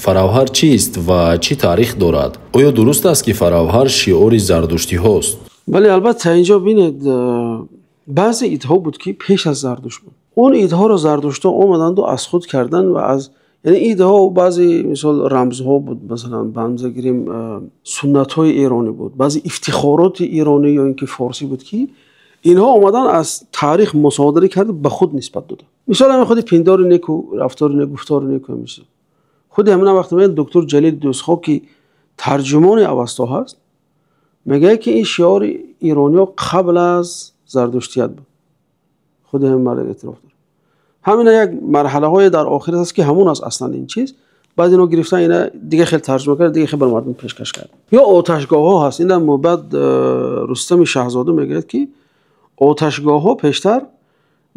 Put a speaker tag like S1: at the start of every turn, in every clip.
S1: Фаравҳар чист ва чӣ таърих дорад? Оё дуруст аст, ки фаравҳар шиори зардуштиҳост?
S2: Бале, албатта, инҷо бинед, баъзе идҳо буд, ки пеш аз Зардушт буд. Он идҳоро зардуштҳо омаданд аз худ карданд ва аз, яъне идҳо, баъзе мисол рамзҳо буд, масалан, ба андоза гирем, суннатҳои эронӣ буд, баъзе ифтихороти эронӣ ё ин ки форсӣ буд, ки инҳо омаданд аз таърих мусодира карда, ба худ нисбат доданд. Мисол, ҳамин худи пиндори неку, рафтори неку, гуфтори неку. Ҳамин худи ҳамин вақт мегӯяд доктор Ҷалил Дӯстхоҳ, ки тарҷумони Авасто ҳаст, мегӯяд, ки ин шиори эрониҳо қабл аз зардуштият буд. Худи ҳамин мард эътироф дорад. Ҳамина як марҳалаҳое дар охират аст, ки ҳамон аст аслан ин чиз. Баъд ино гирифтан, ина дига хел тарҷума кард, дига хел ба мардум пешкаш кард. Ё оташгоҳҳо ҳаст. Ина баъд Рустами Шаҳзода мегӯяд, ки оташгоҳҳо пештар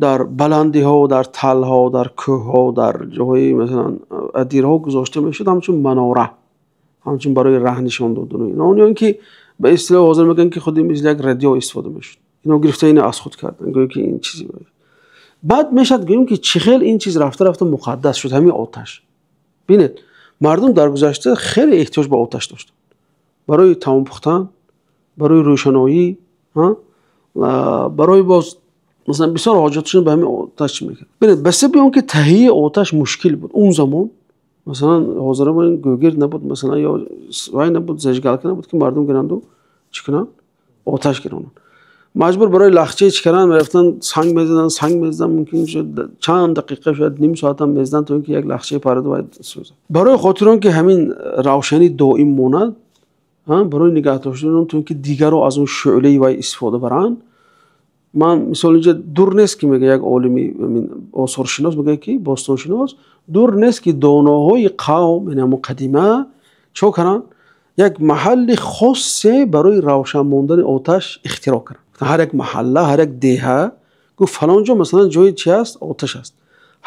S2: дар баландиҳо, дар талҳо, дар кӯҳҳо, дар ҷоҳои, масалан, адирҳо гузошта мешуд, ҳамчун манора, ҳамчун барои раҳ нишон додан ино, ё ин ки ба истилоҳ ҳозир мегӯянд, ки худи мисли як радио истифода мешуд. Ино гирифта, ина аз худ карданд, гӯё ки ин чизе. Баъд мешавад гӯем, ки чӣ хел ин чиз рафта рафта муқаддас шуд, ҳамин оташ. Бинед, мардум дар гузашта хеле эҳтиёҷ ба оташ доштанд барои таом пухтан, барои рӯшаноӣ, барои боз, масалан, бисёр ҳоҷатшон ба ҳамин оташ чӣ мекард. Бинед, ба сабаби он ки таҳияи оташ мушкил буд он замон, масалан, ҳозира гӯгирд набуд, масалан, ё вай набуд, зажигалка набуд, ки мардум гиранду чӣ кунанд, оташ гиронанд. Маҷбур барои лахчаи чӣ кардан мерафтанд, санг мезаданд, санг мезаданд, мумкин шуд чанд дақиқа, шояд ним соатам мезаданд, то ин ки як лахчаи параду вай сӯзад. Барои хотири он ки ҳамин равшанӣ доим монад, барои нигаҳ доштани он, то ин ки дигарро аз он шӯълаи вай истифода баранд. Ман мисол, инҷа дур нест, ки мега як олими осоршинос, мегӯяд, ки бостоншинос, дур нест, ки доноҳои қавм, яъне ҳамон қадима, чӣ карданд? Як маҳалли хосе барои равшан мондани оташ ихтироъ карданд. Ҳар як маҳалла, ҳар як деҳа гуфт: фалон ҷо, масалан, ҷои чи аст, оташ аст.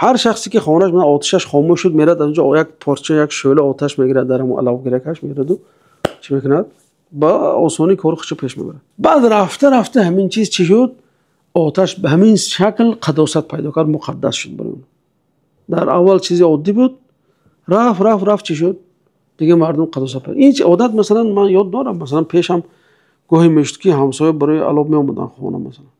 S2: Ҳар шахсе ки хонааш оташаш хомӯш шуд, мерад аз он ҷо як порча, як шӯъла оташ мегирад, дар ҳамон алавгиракаш мегираду чӣ мекунад, ба осонӣ кори худшо пеш мебарад. Баъд рафта рафта ҳамин чиз чӣ шуд? Оташ ба ҳамин шакл қадосат пайдо кард, муқаддас шуд барои он. Дар аввал чизи оддӣ буд, рафт, рафт, рафт, чӣ шуд? Дигар мардум қадосат пайдо. Ин одат, масалан, ман ёд дорам, масалан, пешам гоҳе мешуд, ки ҳамсоя барои алов меомаданд хона, масалан,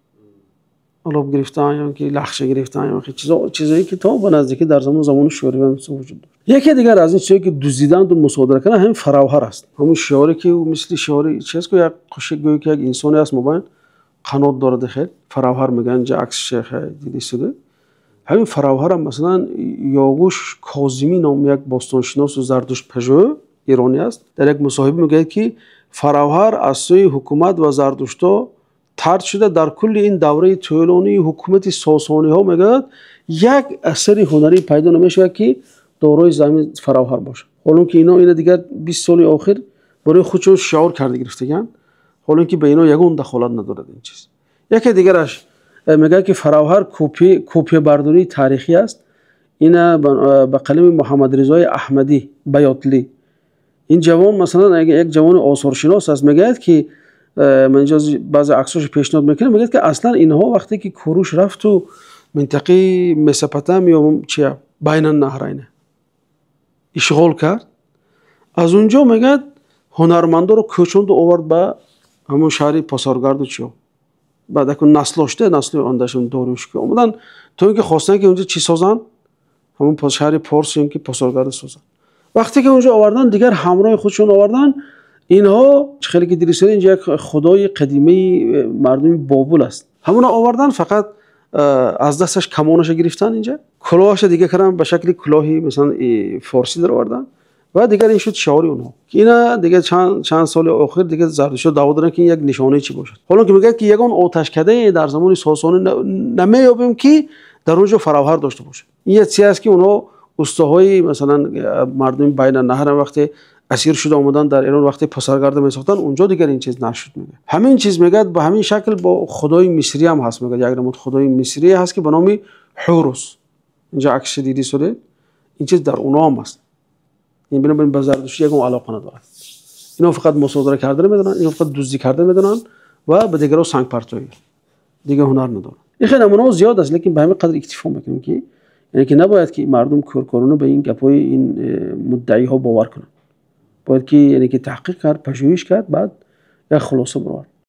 S2: алов гирифтан ё ки лахша гирифтан ё чизое, ки то ба наздикӣ дар замони шӯравӣ ҳам вуҷуд дошт. Яке дигар аз ин чизое, ки дуздиданду мусодира карданд, ҳамин фаравҳар аст. Ҳамун шиоре, ки мисли шиори чи аст, ки як қуши, гӯё ки як инсоне аст, мобайн қанот дорад, хел фаравҳар мегӯянд. Инҷа акси шех дида. Ҳамин фаравҳарам, масалан, Ёгуш Козимӣ ном як бостоншиносу зардуштпажӯҳ эронӣ аст, дар як мусоҳиба мегӯяд, ки фаравҳар аз сӯи ҳукумат ва зардуштҳо тард шуда, дар кулли ин давраи тӯлонии ҳукумати сосониҳо, мегӯяд, як асари ҳунарӣ пайдо намешавад, ки дорои замин фаравҳар бошад. Ҳолон ки ино ина дигар 20 соли охир барои худшон шиор карда гирифтагианд, ҳолон ки ба ино ягон дахолат надорад ин чиз. Яке дигараш мегӯяд, ки фаравҳар копиябардории таърихӣ аст. Ина ба қалами Муҳаммадризои Аҳмадӣ Баётлӣ. Ин ҷавон, масалан, як ҷавони осоршинос аст, мегӯяд, ки ман инҷо баъзе аксошо пешниҳод мекунам, мегӯяд, ки аслан инҳо вақте ки Куруш рафту минтақаи Месопотамия, чия, Байнаннаҳрайна ишғол кард, аз он ҷо, мегӯяд, ҳунармандоро кӯчонду овард ба ҳамон шаҳри Пасаргарду чиё. Баъд акун наслошта, насли ондашон Дориюш ки омадан, то ин ки хостанд, ки онҷо чӣ созанд, ҳамон шаҳри Порс ё ки Пасаргарда созанд. Вақте ки онҷо овардан, дигар ҳамроҳи худшон овардан. Инҳо чӣ хеле ки дидистед, инҷо як худои қадимаи мардуми Бобул аст, ҳамоно овардан, фақат аз дасташ камонаша гирифтан, инҷа кулоҳаша дига кардан, ба шакли кулоҳи, масалан, форсӣ даровардан ва дигар ин шуд шиори онҳо. Ина дигар чанд соли охир дигар зардуштиҳо даъво доранд, ки ин як нишонаи чӣ бошад. Ҳоло ки мегӯяд, ки ягон оташкадае дар замони Сосонӣ намеёбем, ки дар он ҷо фаравҳар дошта бошад. Ин як чизе аст, ки онҳо устоҳои, масалан, мардуми Байнанаҳр вақте асир шуда омадан дар Эрон, вақте Пасаргарда месохтанд, онҷо дигар ин чиз нашуд, мегӯяд. Ҳамин чиз, мегӯяд, ба ҳамин шакл бо худои мисрӣ ҳам ҳаст. Мегӯяд, як намуд худои мисрӣ ҳаст, ки ба номи Ҳурус, инҷо аксша диди суде, ин чиз дар онҳо ҳам аст. Ин бинобар ба зардуштӣ ягон алоқа надорад. Инҳо фақат мусодира кардан медонанд, инҳо фақат дуздӣ кардан медонанд ва ба дигарон сангпартоӣ, дигар ҳунар надоранд. Ин хеле намунаҳо зиёд аст, лекин ба ҳамин қадр иктифо мекунем, ки Яъне ки набояд ки мардум кӯркӯрона ба ин гапҳои ин муддаиҳо бовар кунанд. Бояд ки, яъне ки, таҳқиқ кард, пажӯҳиш кард, баъд як хулоса баровард.